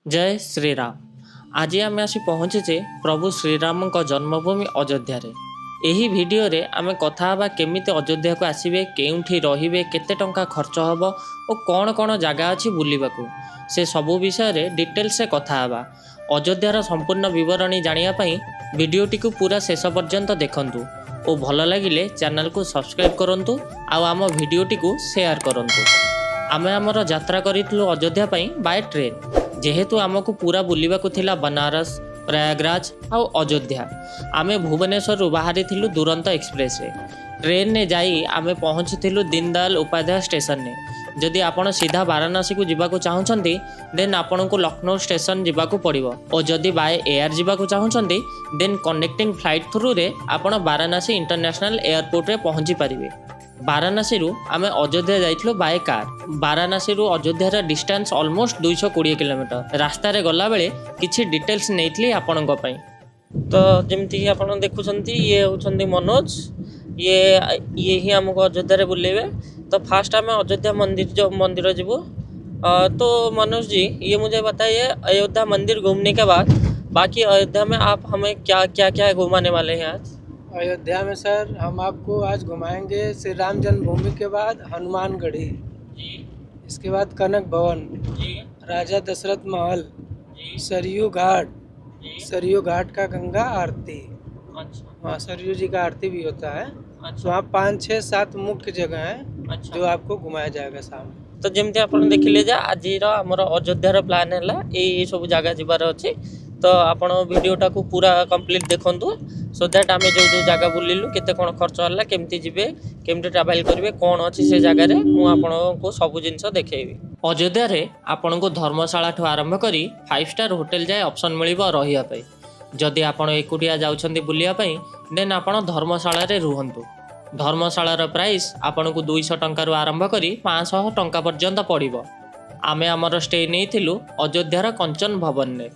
ଜୟ ଶ୍ରୀରାମ। ଆଜି ଆମେ ଆସି ପହଞ୍ଚିଛେ ପ୍ରଭୁ ଶ୍ରୀରାମଙ୍କ ଜନ୍ମଭୂମି ଅଯୋଧ୍ୟାରେ। ଏହି ଭିଡ଼ିଓରେ ଆମେ କଥା ହେବା କେମିତି ଅଯୋଧ୍ୟାକୁ ଆସିବେ, କେଉଁଠି ରହିବେ, କେତେ ଟଙ୍କା ଖର୍ଚ୍ଚ ହେବ ଓ କ'ଣ କ'ଣ ଜାଗା ଅଛି ବୁଲିବାକୁ, ସେ ସବୁ ବିଷୟରେ ଡିଟେଲ୍ସରେ କଥା ହେବା। ଅଯୋଧ୍ୟାର ସମ୍ପୂର୍ଣ୍ଣ ବିବରଣୀ ଜାଣିବା ପାଇଁ ଭିଡ଼ିଓଟିକୁ ପୁରା ଶେଷ ପର୍ଯ୍ୟନ୍ତ ଦେଖନ୍ତୁ ଓ ଭଲ ଲାଗିଲେ ଚ୍ୟାନେଲକୁ ସବସ୍କ୍ରାଇବ୍ କରନ୍ତୁ ଆଉ ଆମ ଭିଡ଼ିଓଟିକୁ ସେୟାର କରନ୍ତୁ। ଆମେ ଆମର ଯାତ୍ରା କରିଥିଲୁ ଅଯୋଧ୍ୟା ପାଇଁ ବାୟ ଟ୍ରେନ୍। ଯେହେତୁ ଆମକୁ ପୁରା ବୁଲିବାକୁ ଥିଲା ବନାରସ, ପ୍ରୟାଗରାଜ ଆଉ ଅଯୋଧ୍ୟା, ଆମେ ଭୁବନେଶ୍ୱରରୁ ବାହାରିଥିଲୁ ଦୁରନ୍ତ ଏକ୍ସପ୍ରେସରେ। ଟ୍ରେନରେ ଯାଇ ଆମେ ପହଞ୍ଚିଥିଲୁ ଦୀନଦୟାଲ ଉପାଧ୍ୟାୟ ଷ୍ଟେସନରେ। ଯଦି ଆପଣ ସିଧା ବାରାଣସୀକୁ ଯିବାକୁ ଚାହୁଁଛନ୍ତି, ଦେନ୍ ଆପଣଙ୍କୁ ଲକ୍ଷ୍ନୌ ଷ୍ଟେସନ ଯିବାକୁ ପଡ଼ିବ ଓ ଯଦି ବାୟ ଏୟାର ଯିବାକୁ ଚାହୁଁଛନ୍ତି, ଦେନ୍ କନେକ୍ଟିଂ ଫ୍ଲାଇଟ୍ ଥ୍ରୁରେ ଆପଣ ବାରାଣସୀ ଇଣ୍ଟରନ୍ୟାସନାଲ ଏୟାରପୋର୍ଟରେ ପହଞ୍ଚି ପାରିବେ। ବାରାଣସୀରୁ ଆମେ ଅଯୋଧ୍ୟା ଯାଇଥିଲୁ ବାୟ କାର୍। ବାରାଣସୀରୁ ଅଯୋଧ୍ୟାର ଡିଷ୍ଟାନ୍ସ ଅଲମୋଷ୍ଟ 220 କିଲୋମିଟର। ରାସ୍ତାରେ ଗଲାବେଳେ କିଛି ଡିଟେଲ୍ସ ନେଇଥିଲି ଆପଣଙ୍କ ପାଇଁ। ତ ଯେମିତିକି ଆପଣ ଦେଖୁଛନ୍ତି, ଇଏ ହେଉଛନ୍ତି ମନୋଜ। ଇଏ ହିଁ ଆମକୁ ଅଯୋଧ୍ୟାରେ ବୁଲେଇବେ। ତ ଫାଷ୍ଟ ଆମେ ଅଯୋଧ୍ୟା ମନ୍ଦିର जो मंदिर ଯିବୁ। तो मनोज जी, ये मुझे बताइए, अयोध्या मंदिर घूमने के बाद बाकी अयोध्या में आप हमें क्या क्या क्या घुमाने वाले हैं आज? अयोध्या में सर, हम आपको आज घुमाएंगे श्री राम जन्मभूमि के बाद हनुमानगढ़ी, इसके बाद कनक भवन, राजा दशरथ महल, सरयू घाट, सरयू घाट का गंगा आरती। वहाँ सरयू जी का आरती भी होता है। तो वहाँ पाँच, छः, सात मुख्य जगह हैं जो आपको घुमाया जाएगा शाम में। ତ ଯେମିତି ଆପଣ ଦେଖିଲେ ଯେ ଆଜିର ଆମର ଅଯୋଧ୍ୟାର ପ୍ଲାନ୍ ହେଲା ଏଇ ଏଇ ସବୁ ଜାଗା ଯିବାର ଅଛି। ତ ଆପଣ ଭିଡ଼ିଓଟାକୁ ପୁରା କମ୍ପ୍ଲିଟ୍ ଦେଖନ୍ତୁ, ସୋ that ଆମେ ଯେଉଁ ଯେଉଁ ଜାଗା ବୁଲିଲୁ, କେତେ କ'ଣ ଖର୍ଚ୍ଚ ହେଲା, କେମିତି ଯିବେ, କେମିତି ଟ୍ରାଭେଲ୍ କରିବେ, କ'ଣ ଅଛି ସେ ଜାଗାରେ, ମୁଁ ଆପଣଙ୍କୁ ସବୁ ଜିନିଷ ଦେଖେଇବି। ଅଯୋଧ୍ୟାରେ ଆପଣଙ୍କୁ ଧର୍ମଶାଳାଠୁ ଆରମ୍ଭ କରି ଫାଇଭ୍ ଷ୍ଟାର୍ ହୋଟେଲ୍ ଯାଏ ଅପସନ୍ ମିଳିବ ରହିବା ପାଇଁ। ଯଦି ଆପଣ ଏକୁଟିଆ ଯାଉଛନ୍ତି ବୁଲିବା ପାଇଁ, ଦେନ୍ ଆପଣ ଧର୍ମଶାଳାରେ ରୁହନ୍ତୁ। ଧର୍ମଶାଳାର ପ୍ରାଇସ୍ ଆପଣଙ୍କୁ 200 ଟଙ୍କାରୁ ଆରମ୍ଭ କରି 500 ଟଙ୍କା ପର୍ଯ୍ୟନ୍ତ ପଡ଼ିବ। ଆମେ ଆମର ଷ୍ଟେ ନେଇଥିଲୁ ଅଯୋଧ୍ୟାର କଞ୍ଚନ ଭବନରେ।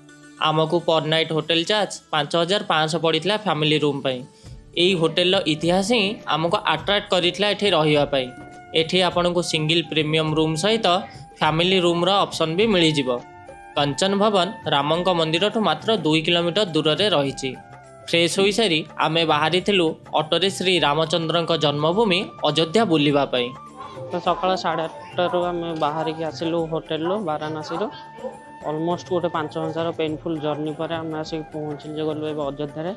ଆମକୁ ପର୍ ନାଇଟ୍ ହୋଟେଲ ଚାର୍ଜ 5500 ପଡ଼ିଥିଲା ଫ୍ୟାମିଲି ରୁମ୍ ପାଇଁ। ଏଇ ହୋଟେଲର ଇତିହାସ ହିଁ ଆମକୁ ଆଟ୍ରାକ୍ଟ କରିଥିଲା ଏଠି ରହିବା ପାଇଁ। ଏଠି ଆପଣଙ୍କୁ ସିଙ୍ଗିଲ୍ ପ୍ରିମିୟମ୍ ରୁମ୍ ସହିତ ଫ୍ୟାମିଲି ରୁମ୍ର ଅପସନ୍ ବି ମିଳିଯିବ। କଞ୍ଚନ ଭବନ ରାମଙ୍କ ମନ୍ଦିରଠୁ ମାତ୍ର 2 କିଲୋମିଟର ଦୂରରେ ରହିଛି। ଫ୍ରେଶ୍ ହୋଇସାରି ଆମେ ବାହାରିଥିଲୁ ଅଟୋରେ ଶ୍ରୀ ରାମଚନ୍ଦ୍ରଙ୍କ ଜନ୍ମଭୂମି ଅଯୋଧ୍ୟା ବୁଲିବା ପାଇଁ। ତ ସକାଳ 8:30ରୁ ଆମେ ବାହାରିକି ଆସିଲୁ ହୋଟେଲରୁ, ବାରାଣସୀରୁ। ଅଲମୋଷ୍ଟ ଗୋଟେ 5 ଘଣ୍ଟାର ପେନଫୁଲ୍ ଜର୍ଣ୍ଣି ପରେ ଆମେ ଆସିକି ପହଞ୍ଚିଲୁ, ଗଲୁ ଏବେ ଅଯୋଧ୍ୟାରେ।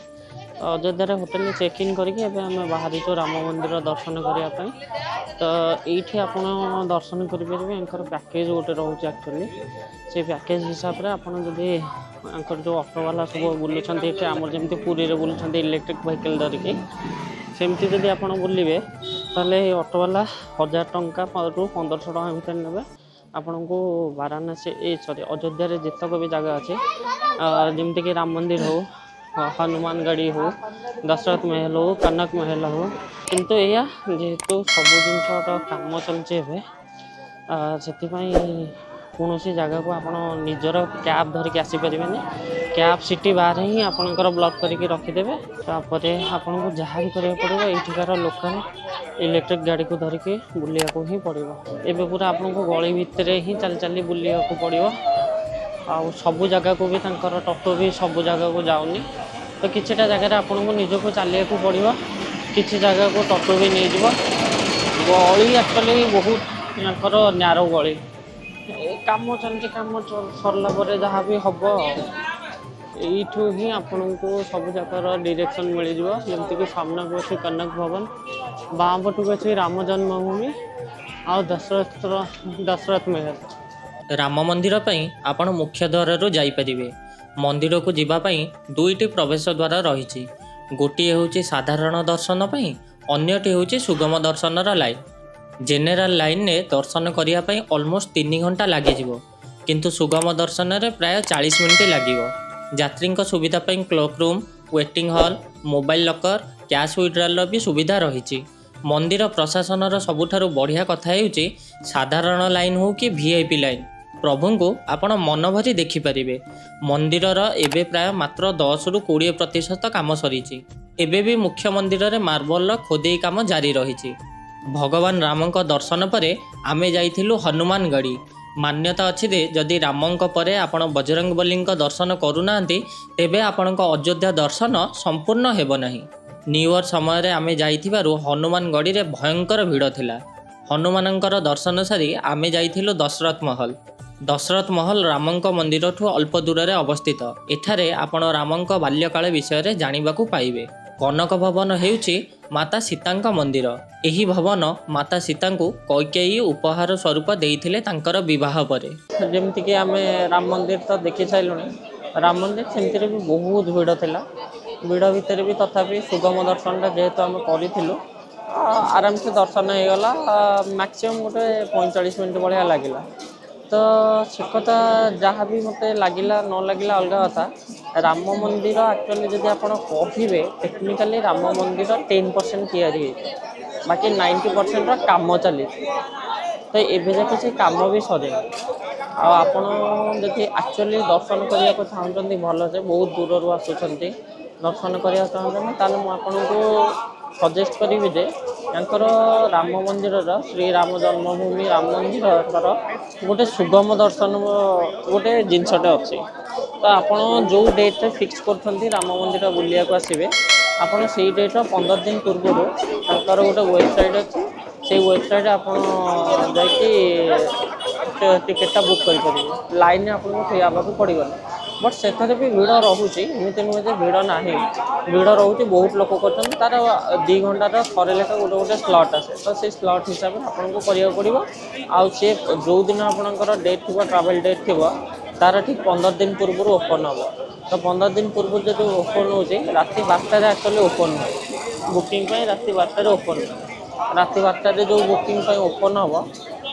ତ ଅଯୋଧ୍ୟାରେ ହୋଟେଲରେ ଚେକ୍ ଇନ୍ କରିକି ଏବେ ଆମେ ବାହାରିଛୁ ରାମ ମନ୍ଦିର ଦର୍ଶନ କରିବା ପାଇଁ। ତ ଏଇଠି ଆପଣ ଦର୍ଶନ କରିପାରିବେ। ୟାଙ୍କର ପ୍ୟାକେଜ୍ ଗୋଟେ ରହୁଛି ଆକ୍ଚୁଆଲି। ସେ ପ୍ୟାକେଜ୍ ହିସାବରେ ଆପଣ ଯଦି ୟାଙ୍କର ଯେଉଁ ଅଟୋବାଲା ସବୁ ବୁଲୁଛନ୍ତି ଏଠି, ଆମର ଯେମିତି ପୁରୀରେ ବୁଲୁଛନ୍ତି ଇଲେକ୍ଟ୍ରିକ୍ ଭେହିକଲ୍ ଧରିକି, ସେମିତି ଯଦି ଆପଣ ବୁଲିବେ, ତାହେଲେ ଏଇ ଅଟୋବାଲା 1000 ଟଙ୍କାରୁ 1500 ଟଙ୍କା ଭିତରେ ନେବେ ଆପଣଙ୍କୁ। ବାରାଣସୀ, ଏ ସରି, ଅଯୋଧ୍ୟାରେ ଯେତକ ବି ଜାଗା ଅଛି, ଯେମିତିକି ରାମ ମନ୍ଦିର ହଉ, ହନୁମାନଗଡ଼ି ହଉ, ଦଶରଥ ମହଲ ହଉ, କନକ ମହଲ ହଉ। କିନ୍ତୁ ଏଇଆ, ଯେହେତୁ ସବୁ ଜିନିଷର କାମ ଚାଲିଛି ଏବେ, ସେଥିପାଇଁ କୌଣସି ଜାଗାକୁ ଆପଣ ନିଜର କ୍ୟାବ୍ ଧରିକି ଆସିପାରିବେନି। କ୍ୟାବ୍ ସିଟି ବାହାରେ ହିଁ ଆପଣଙ୍କର ବ୍ଲକ୍ କରିକି ରଖିଦେବେ। ତାପରେ ଆପଣଙ୍କୁ ଯାହା ବି କରିବାକୁ ପଡ଼ିବ, ଏଇଠିକାର ଲୋକାଲ୍ ଇଲେକ୍ଟ୍ରିକ୍ ଗାଡ଼ିକୁ ଧରିକି ବୁଲିବାକୁ ହିଁ ପଡ଼ିବ। ଏବେ ପୁରା ଆପଣଙ୍କୁ ଗଳି ଭିତରେ ହିଁ ଚାଲି ଚାଲି ବୁଲିବାକୁ ପଡ଼ିବ। ଆଉ ସବୁ ଜାଗାକୁ ବି ତାଙ୍କର ଅଟୋ ବି ସବୁ ଜାଗାକୁ ଯାଉନି। ତ କିଛିଟା ଜାଗାରେ ଆପଣଙ୍କୁ ନିଜକୁ ଚାଲିବାକୁ ପଡ଼ିବ, କିଛି ଜାଗାକୁ ଅଟୋ ବି ନେଇଯିବ। ଗଳି ଆକ୍ଚୁଆଲି ବହୁତ ତାଙ୍କର ନ୍ୟାରୋ ଗଳି। ଏ କାମ ଚାଲିଛି, କାମ ସରିଲା ପରେ ଯାହା ବି ହେବ ଆଉ। ଏଇଠୁ ହିଁ ଆପଣଙ୍କୁ ସବୁ ଜାଗାର ଡିରେକ୍ସନ୍ ମିଳିଯିବ। ଯେମିତିକି ସାମ୍ନାକୁ ଅଛି କନକ ଭବନ, ବାଁ ପଟକୁ ଅଛି ରାମ ଜନ୍ମଭୂମି ଆଉ ଦଶରଥ ମହଲ। ରାମ ମନ୍ଦିର ପାଇଁ ଆପଣ ମୁଖ୍ୟ ଦ୍ୱାରରୁ ଯାଇପାରିବେ। ମନ୍ଦିରକୁ ଯିବା ପାଇଁ ଦୁଇଟି ପ୍ରବେଶ ଦ୍ୱାର ରହିଛି। ଗୋଟିଏ ହେଉଛି ସାଧାରଣ ଦର୍ଶନ ପାଇଁ, ଅନ୍ୟଟି ହେଉଛି ସୁଗମ ଦର୍ଶନର ଲାଇନ୍। ଜେନେରାଲ ଲାଇନ୍ରେ ଦର୍ଶନ କରିବା ପାଇଁ ଅଲମୋଷ୍ଟ 3 ଘଣ୍ଟା ଲାଗିଯିବ, କିନ୍ତୁ ସୁଗମ ଦର୍ଶନରେ ପ୍ରାୟ 40 ମିନିଟ୍ ଲାଗିବ। ଯାତ୍ରୀଙ୍କ ସୁବିଧା ପାଇଁ cloak room, waiting hall, mobile locker, cash ୱିଡ୍ରାଲର ବି ସୁବିଧା ରହିଛି। ମନ୍ଦିର ପ୍ରଶାସନର ସବୁଠାରୁ ବଢ଼ିଆ କଥା ହେଉଛି, ସାଧାରଣ ଲାଇନ୍ ହେଉ କି ଭିଆଇପି ଲାଇନ୍, ପ୍ରଭୁଙ୍କୁ ଆପଣ ମନ ଭରି ଦେଖିପାରିବେ। ମନ୍ଦିରର ଏବେ ପ୍ରାୟ ମାତ୍ର 10ରୁ 20% କାମ ସରିଛି। ଏବେ ବି ମୁଖ୍ୟ ମନ୍ଦିରରେ ମାର୍ବଲର ଖୋଦେଇ କାମ ଜାରି ରହିଛି। ଭଗବାନ ରାମଙ୍କ ଦର୍ଶନ ପରେ ଆମେ ଯାଇଥିଲୁ ହନୁମାନଗଡ଼ି। ମାନ୍ୟତା ଅଛି ଯେ ଯଦି ରାମଙ୍କ ପରେ ଆପଣ ବଜରଙ୍ଗବଲୀଙ୍କ ଦର୍ଶନ କରୁନାହାନ୍ତି, ତେବେ ଆପଣଙ୍କ ଅଯୋଧ୍ୟା ଦର୍ଶନ ସମ୍ପୂର୍ଣ୍ଣ ହେବ ନାହିଁ। ନ୍ୟୁ ଇୟର୍ ସମୟରେ ଆମେ ଯାଇଥିବାରୁ ହନୁମାନଗଡ଼ିରେ ଭୟଙ୍କର ଭିଡ଼ ଥିଲା। ହନୁମାନଙ୍କର ଦର୍ଶନ ସାରି ଆମେ ଯାଇଥିଲୁ ଦଶରଥ ମହଲ। ଦଶରଥ ମହଲ ରାମଙ୍କ ମନ୍ଦିରଠୁ ଅଳ୍ପ ଦୂରରେ ଅବସ୍ଥିତ। ଏଠାରେ ଆପଣ ରାମଙ୍କ ବାଲ୍ୟକାଳ ବିଷୟରେ ଜାଣିବାକୁ ପାଇବେ। କନକ ଭବନ ହେଉଛି ମାତା ସୀତାଙ୍କ ମନ୍ଦିର। ଏହି ଭବନ ମାତା ସୀତାଙ୍କୁ କୈକେୟୀ ଉପହାର ସ୍ୱରୂପ ଦେଇଥିଲେ ତାଙ୍କର ବିବାହ ପରେ। ଯେମିତିକି ଆମେ ରାମ ମନ୍ଦିର ତ ଦେଖି ସାରିଲୁଣି। ରାମ ମନ୍ଦିର ସେମିତିରେ ବି ବହୁତ ଭିଡ଼ ଥିଲା। ଭିଡ଼ ଭିତରେ ବି ତଥାପି ସୁଗମ ଦର୍ଶନଟା ଯେହେତୁ ଆମେ କରିଥିଲୁ, ଆରାମସେ ଦର୍ଶନ ହେଇଗଲା। ମ୍ୟାକ୍ସିମମ୍ ଗୋଟେ 45 ମିନିଟ୍ ଭଳିଆ ଲାଗିଲା। ତ ସେ କଥା ଯାହା ବି ମୋତେ ଲାଗିଲା ନ ଲାଗିଲା ଅଲଗା କଥା। ରାମ ମନ୍ଦିର ଆକ୍ଚୁଆଲି ଯଦି ଆପଣ କହିବେ, ଟେକ୍ନିକାଲି ରାମ ମନ୍ଦିର 10% ତିଆରି ହେଇଛି, ବାକି 90%ର କାମ ଚାଲିଛି। ତ ଏବେ ଯାକେ ସେ କାମ ବି ସରିନି। ଆଉ ଆପଣ ଯଦି ଆକ୍ଚୁଆଲି ଦର୍ଶନ କରିବାକୁ ଚାହୁଁଛନ୍ତି ଭଲସେ, ବହୁତ ଦୂରରୁ ଆସୁଛନ୍ତି, ଦର୍ଶନ କରିବାକୁ ଚାହୁଁଛନ୍ତି, ତାହେଲେ ମୁଁ ଆପଣଙ୍କୁ ସଜେଷ୍ଟ କରିବି ଯେ ତାଙ୍କର ରାମ ମନ୍ଦିରର, ଶ୍ରୀରାମ ଜନ୍ମଭୂମି ରାମ ମନ୍ଦିରର ଗୋଟେ ସୁଗମ ଦର୍ଶନ ଗୋଟେ ଜିନିଷଟେ ଅଛି। ତ ଆପଣ ଯେଉଁ ଡେଟ୍ରେ ଫିକ୍ସ କରୁଛନ୍ତି ରାମ ମନ୍ଦିର ବୁଲିବାକୁ ଆସିବେ, ଆପଣ ସେଇ ଡେଟ୍ର 15 ଦିନ ପୂର୍ବରୁ ତାଙ୍କର ଗୋଟେ ୱେବସାଇଟ୍ ଅଛି, ସେଇ ୱେବସାଇଟ୍ରେ ଆପଣ ଯାଇକି ଟିକେଟଟା ବୁକ୍ କରିପାରିବେ। ଲାଇନ୍ରେ ଆପଣଙ୍କୁ ଠିଆ ହେବାକୁ ପଡ଼ିବନି। ବଟ୍ ସେଥିରେ ବି ଭିଡ଼ ରହୁଛି। ଏମିତି ନୁହେଁ ଯେ ଭିଡ଼ ନାହିଁ। ଭିଡ଼ ରହୁଛି, ବହୁତ ଲୋକ କରୁଛନ୍ତି। ତା'ର 2 ଘଣ୍ଟାର ଥରେ ଲେଖା ଗୋଟେ ଗୋଟେ ସ୍ଲଟ୍ ଆସେ। ତ ସେଇ ସ୍ଲଟ୍ ହିସାବରେ ଆପଣଙ୍କୁ କରିବାକୁ ପଡ଼ିବ। ଆଉ ସିଏ ଯେଉଁଦିନ ଆପଣଙ୍କର ଡେଟ୍ ଥିବ, ଟ୍ରାଭେଲ୍ ଡେଟ୍ ଥିବ, ତା'ର ଠିକ୍ 15 ଦିନ ପୂର୍ବରୁ ଓପନ୍ ହେବ। ତ 15 ଦିନ ପୂର୍ବରୁ ଯଦି ଓପନ୍ ହେଉଛି, ରାତି 12ଟାରେ ଆକ୍ଚୁଆଲି ଓପନ୍ ହୁଏ ବୁକିଂ ପାଇଁ। ରାତି 12ଟାରେ ଓପନ୍ ହୁଏ। ରାତି 12ଟାରେ ଯେଉଁ ବୁକିଂ ପାଇଁ ଓପନ୍ ହେବ,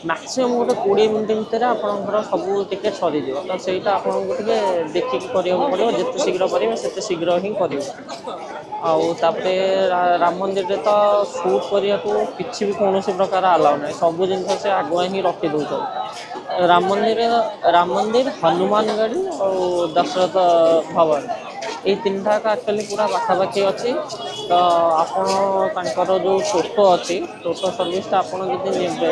ମ୍ୟାକ୍ସିମମ୍ ଗୋଟେ 20 ମିନିଟ୍ ଭିତରେ ଆପଣଙ୍କର ସବୁ ଟିକେଟ୍ ସରିଯିବ। ତ ସେଇଟା ଆପଣଙ୍କୁ ଟିକେ ଦେଖିକି କରିବାକୁ ପଡ଼ିବ। ଯେତେ ଶୀଘ୍ର କରିବେ, ସେତେ ଶୀଘ୍ର ହିଁ କରିବେ। ଆଉ ତାପରେ ରାମ ମନ୍ଦିରରେ ତ ସୁଟ୍ କରିବାକୁ କିଛି ବି କୌଣସି ପ୍ରକାର ଆଲାଉ ନାହିଁ। ସବୁ ଜିନିଷ ସେ ଆଗୁଆ ହିଁ ରଖି ଦେଉଛନ୍ତି। ରାମ ମନ୍ଦିର, ରାମ ମନ୍ଦିର, ହନୁମାନଗଡ଼ି ଆଉ ଦଶରଥ ଭବନ, ଏଇ ତିନିଟା ଆକ୍ଚୁଆଲି ପୁରା ପାଖାପାଖି ଅଛି। ତ ଆପଣ ତାଙ୍କର ଯେଉଁ ଟୋଟୋ ଅଛି, ଟୋଟୋ ସର୍ଭିସଟା ଆପଣ ଯଦି ନେବେ,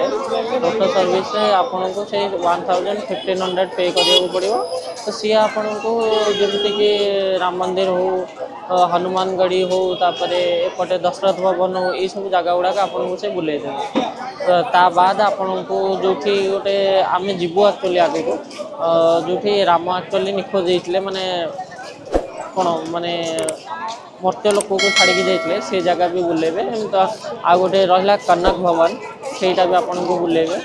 ଟୋଟୋ ସର୍ଭିସରେ ଆପଣଙ୍କୁ ସେଇ 1000, 1500 ପେ କରିବାକୁ ପଡ଼ିବ। ତ ସିଏ ଆପଣଙ୍କୁ ଯେମିତିକି ରାମ ମନ୍ଦିର ହଉ, ହନୁମାନଗଡ଼ି ହଉ, ତାପରେ ଏପଟେ ଦଶରଥ ଭବନ ହଉ, ଏଇସବୁ ଜାଗା ଗୁଡ଼ାକ ଆପଣଙ୍କୁ ସେ ବୁଲେଇ ଦେବେ। ତ ତା ବାଦ ଆପଣଙ୍କୁ ଯେଉଁଠି ଗୋଟେ ଆମେ ଯିବୁ ଆକ୍ଚୁଆଲି ଆଗକୁ, ଯେଉଁଠି ରାମ ଆକ୍ଚୁଆଲି ନିଖୋଜ ହେଇଥିଲେ, ମାନେ କ'ଣ ମାନେ ମର୍ତ୍ତ୍ୟ ଲୋକକୁ ଛାଡ଼ିକି ଯାଇଥିଲେ, ସେ ଜାଗା ବି ବୁଲେଇବେ। ଏମିତି ଆଉ ଗୋଟେ ରହିଲା କନକ ଭବନ, ସେଇଟା ବି ଆପଣଙ୍କୁ ବୁଲେଇବେ।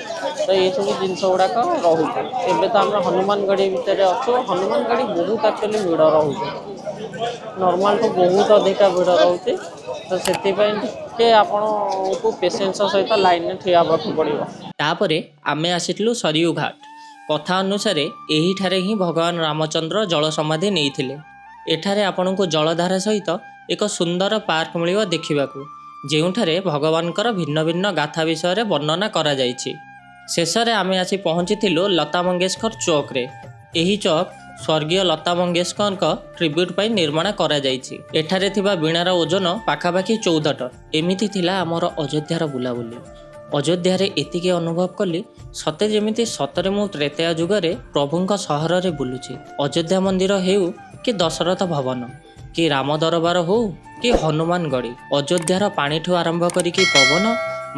ତ ଏଇସବୁ ଜିନିଷ ଗୁଡ଼ାକ ରହୁଛି। ଏବେ ତ ଆମେ ହନୁମାନଗଡ଼ି ଭିତରେ ଅଛୁ। ହନୁମାନଗଡ଼ି ବହୁତ ଆକ୍ଚୁଆଲି ଭିଡ଼ ରହୁଛି। ନର୍ମାଲଠୁ ବହୁତ ଅଧିକା ଭିଡ଼ ରହୁଛି। ତ ସେଥିପାଇଁ ଟିକେ ଆପଣଙ୍କୁ ପେସେନ୍ସ ସହିତ ଲାଇନରେ ଠିଆ ହେବାକୁ ପଡ଼ିବ। ତାପରେ ଆମେ ଆସିଥିଲୁ ସରୟୁ ଘାଟ। କଥା ଅନୁସାରେ ଏହିଠାରେ ହିଁ ଭଗବାନ ରାମଚନ୍ଦ୍ର ଜଳ ସମାଧି ନେଇଥିଲେ। ଏଠାରେ ଆପଣଙ୍କୁ ଜଳଧାରା ସହିତ ଏକ ସୁନ୍ଦର ପାର୍କ ମିଳିବ ଦେଖିବାକୁ, ଯେଉଁଠାରେ ଭଗବାନଙ୍କର ଭିନ୍ନ ଭିନ୍ନ ଗାଥା ବିଷୟରେ ବର୍ଣ୍ଣନା କରାଯାଇଛି। ଶେଷରେ ଆମେ ଆସି ପହଞ୍ଚିଥିଲୁ ଲତା ମଙ୍ଗେଶକର ଚୌକରେ। ଏହି ଚୌକ ସ୍ୱର୍ଗୀୟ ଲତା ମଙ୍ଗେଶକରଙ୍କ ଟ୍ରିବ୍ୟୁଟ୍ ପାଇଁ ନିର୍ମାଣ କରାଯାଇଛି। ଏଠାରେ ଥିବା ବୀଣାର ଓଜନ ପାଖାପାଖି 14 ଟନ୍। ଏମିତି ଥିଲା ଆମର ଅଯୋଧ୍ୟାର ବୁଲାବୁଲି। ଅଯୋଧ୍ୟାରେ ଏତିକି ଅନୁଭବ କଲି, ସତେ ଯେମିତି ସତରେ ମୁଁ ତ୍ରେତୟା ଯୁଗରେ ପ୍ରଭୁଙ୍କ ସହରରେ ବୁଲୁଛି। ଅଯୋଧ୍ୟା ମନ୍ଦିର ହେଉ କି ଦଶରଥ ଭବନ, କି ରାମ ଦରବାର ହଉ କି ହନୁମାନଗଡ଼ି, ଅଯୋଧ୍ୟାର ପାଣିଠୁ ଆରମ୍ଭ କରିକି ପବନ,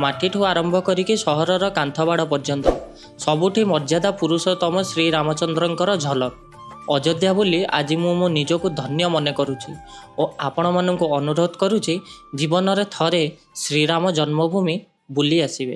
ମାଟିଠୁ ଆରମ୍ଭ କରିକି ସହରର କାନ୍ଥବାଡ଼ ପର୍ଯ୍ୟନ୍ତ ସବୁଠି ମର୍ଯ୍ୟାଦା ପୁରୁଷୋତ୍ତମ ଶ୍ରୀରାମଚନ୍ଦ୍ରଙ୍କର ଝଲକ। ଅଯୋଧ୍ୟା ବୁଲି ଆଜି ମୁଁ ମୋ ନିଜକୁ ଧନ୍ୟ ମନେ କରୁଛି ଓ ଆପଣମାନଙ୍କୁ ଅନୁରୋଧ କରୁଛି, ଜୀବନରେ ଥରେ ଶ୍ରୀରାମ ଜନ୍ମଭୂମି ବୁଲି ଆସିବେ।